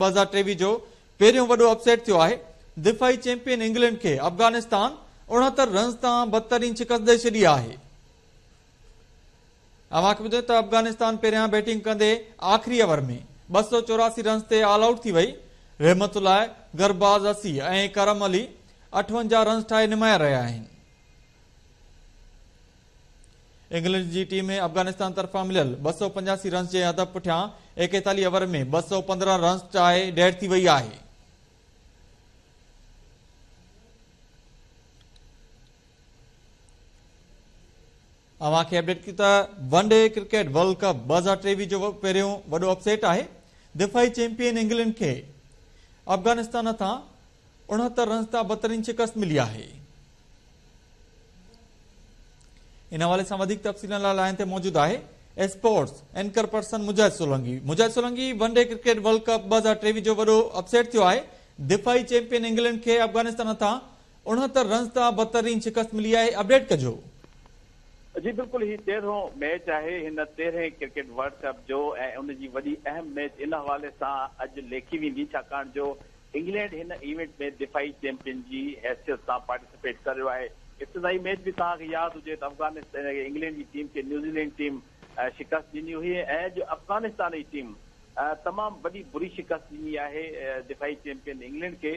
2023 جو پهريون وڏو اپ سيٽ ٿيو آهي، دفاعي چيمپيئن انگلينڊ کي افغانستان 69 رنز تان بدترين شڪست ڏئي ڇڏي آهي. اوهان کي ٻڌايون ته افغانستان پهريان بيٽنگ ڪندي آخري اوور ۾ 284 رنز تي آل آئوٽ ٿي وئي، رحمت الله گرباز 80 ۽ ڪرم علي 58 رنز ٺاهي نمايان رهيا آهن. انگلينڊ جي ٽيم افغانستان طرفان مليل 285 رنز جي هدف پٺيان 41 اوور ۾ 215 رنز ٺاهي ڊيڊ ٿي وئي آهي. اوهان کي اپڊيٽ ڪيون ته one day cricket world cup 2023 جو پهريون وڏو اپ سيٽ آهي. دفاعي چيمپيئن انگلينڊ کي افغانستان هٿان 69 رنز تان بدترين شڪست ملي آهي. ان حوالي سان وڌيڪ تفصيلن لاء لائين تي موجود آهي sports anchor person Mujahid Solangi. Mujahid Solangi, one day cricket world cup 2023 جو وڏو اپسيٽ ٿيو آهي، دفاعي چيمپيئن انگلينڊ کي افغانستان هٿان 69 رنز تان بدترين شڪست ملي آهي، اپڊيٽ ڪجو. جي بلڪل هي تيرهون ميچ آهي هن تيرهين ڪرڪيٽ ورلڊ ڪپ جو ۽ ان جي وڏي اهم ميچ ان حوالي سان اڄ ليکي ويندي ڇاڪاڻ جو انگلينڊ هن ايونٽ ۾ دفاعي چيمپيئن جي حيثيت سان پارٽيسپيٽ ڪريو آهي. ابتدائي ميچ به توهان کي ياد هجي ته افغانستان انگلينڊ جي ٽيم کي نيوزيلينڊ ٽيم شڪست ڏني هئي ۽ اڄ افغانستان جي ٽيم تمام وڏي بري شڪست ڏني آهي دفاعي چيمپيئن انگلينڊ کي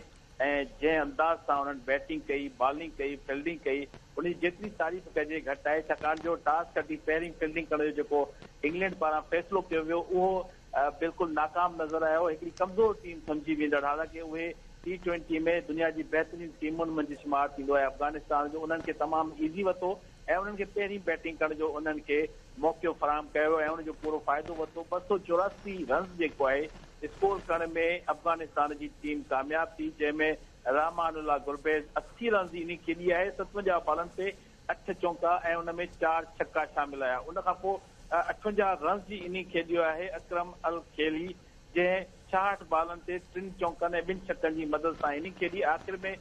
۽ جنهن انداز سان انهن بيٽنگ ڪئي، بالنگ ڪئي، فيلڊنگ ڪئي ان جي جيتري تعريف ڪجي گهٽ آهي ڇاڪاڻ جو ٽاس کٽي پهرين فيلڊنگ ڪرڻ جو جيڪو انگلينڊ پاران فيصلو ڪيو ويو اهو بلڪل ناڪام نظر آيو، هڪڙي ڪمزور ٽيم سمجهي ويندڙ حالانڪه اهي ٽي ٽوئنٽي ۾ دنيا جي بهترين ٽيمن منجهه شمار ٿيندو آهي افغانستان جو انهن کي تمام ايزي وتو ۽ انهن کي پهرين بيٽنگ ڪرڻ جو انهن کي موقعو فراهم ڪيو ويو ۽ ان جو پورو فائدو ورتو 284 رنز جيڪو آهي اسڪور ڪرڻ ۾ افغانستان جي ٽيم ڪامياب ٿي جنهن ۾ رحمان الله گربيز 80 رنز جي اننگ کيڏي آهي 57 بالن تي اٺ چونڪا ۽ ان ۾ چار ڇڪا شامل آيا ان کان پوء 58 رنز جي اننگ کيڏيو آهي اڪرم الخيلي جنهن 66 بالن تي ٽن چونڪن ۽ ٻن ڇڪن جي مدد سان اننگ کيڏي. آخر ۾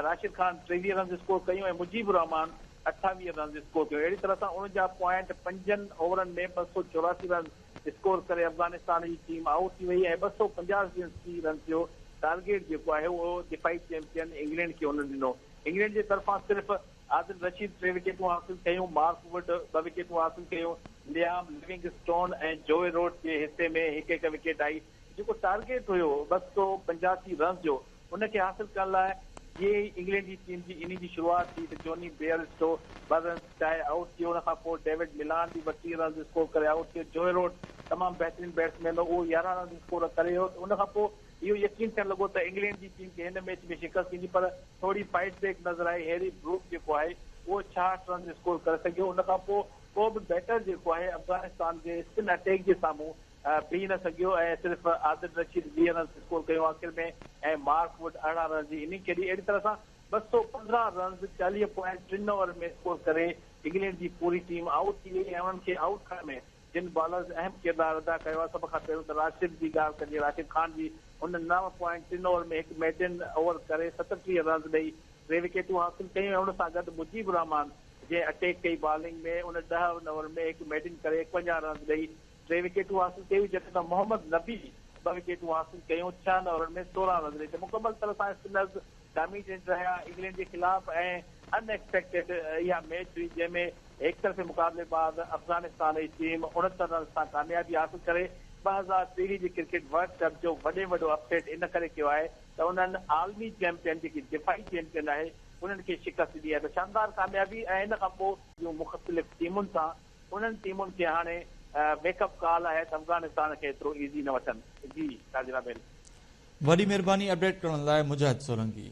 راشد خان 23 رنز اسڪور ڪيون ۽ مجيب الرحمان 28 رنز اسڪور ڪيون. اهڙي طرح سان 49 پوائنٽ پنجن اوورن ۾ 284 رنز اسڪور ڪري افغانستان جي ٽيم آئوٽ ٿي وئي ۽ 285 رنز جو ٽارگيٽ جيڪو آهي اهو دفاعي چيمپيئن انگلينڊ کي هن ڏنو. انگلينڊ جي طرفان صرف عادل رشيد ٽي وڪيٽون حاصل ڪيون، مارڪ ووڊ ٻه وڪيٽون حاصل ڪيون، ليام ليونگ اسٽون ۽ جوئي روٽ جي حصي ۾ هڪ هڪ وڪيٽ آئي. جيڪو ٽارگيٽ هيو 285 رنز جو ان کي حاصل ڪرڻ لاء جيئن ئي انگلينڊ جي ٽيم جي اننگ جي شروعات ٿي ته جوني بيئرسٽو ٻه رنز ٺاهي آئوٽ ٿيو، ان کان پوء ڊيوڊ ملان به 32 رنز اسڪور ڪري آئوٽ ٿيو، جوئي روٽ تمام بهترين بيٽسمين هو اهو 11 رنز اسڪور ڪري ويو ته ان کان پوء اهو يقين ٿيڻ لڳو ته انگلينڊ جي ٽيم کي هن ميچ ۾ شڪست ٿيندي پر ٿوري فائٽ بيڪ نظر آئي، هيري بروڪ جيڪو آهي اهو 66 رنز اسڪور ڪري سگهيو، ان کان پوء ڪو به بيٽر جيڪو آهي افغانستان جي اسپن اٽيڪ جي سامهون بيهي نه سگهيو ۽ صرف عادل رشيد 20 رنز اسڪور ڪيون آخر ۾ ۽ مارڪ ووڊ 18 رنز جي اننگ کيڏي، اهڙي طرح سان 215 رنز 40 پوائنٽ ٽن اوور ۾ اسڪور ڪري انگلينڊ جي پوري ٽيم آئوٽ ٿي وئي ۽ انهن کي آئوٽ ڪرڻ ۾ جن بالرز اهم ڪردار ادا ڪيو آهي سڀ کان پهريون ته راشد جي ڳالهه ڪجي راشد خان جي هن نو پوائنٽ ٽن اوور ۾ هڪ ميڊن اوور ڪري 37 رنز ڏئي ٽي وڪيٽون حاصل ڪيون ۽ ان سان گڏ مجيب الرحمان جنهن اٽيڪ ڪئي بالنگ ۾ ان 10 اوور ۾ هڪ ميڊن ڪري 51 رنز ڏئي ٽي وڪيٽون حاصل ڪيون جڏهن ته محمد نبي ٻه وڪيٽون حاصل ڪيون ڇهن اوورن ۾ 16 رنز ڏئي ته مڪمل طرح سان اسپنرز ڊامينيٽ رهيا انگلينڊ جي خلاف ۽ ان ايڪسپيڪٽيڊ اها ميچ هئي جنهن ۾ هڪ طرفي مقابلي بعد افغانستان جي ٽيم 69 رنز سان ڪاميابي حاصل ڪري 2023 جي ڪرڪيٽ ورلڊ ڪپ جو وڏي ۾ وڏو اپ سيٽ ان ڪري ڪيو آهي ته انهن عالمي چيمپيئن جيڪي دفاعي چيمپيئن آهي انهن کي شڪست ڏني آهي ته شاندار ڪاميابي ۽ ان کان پوء جون مختلف ٽيمن سان انهن ٽيمن کي هاڻي ويڪ اپ ڪال آهي ته افغانستان کي ايترو ايزي نه وٺن. جي شاجرا ڀيل. وڏي مهرباني اپڊيٽ ڪرڻ لاء مجاهد سولنگي.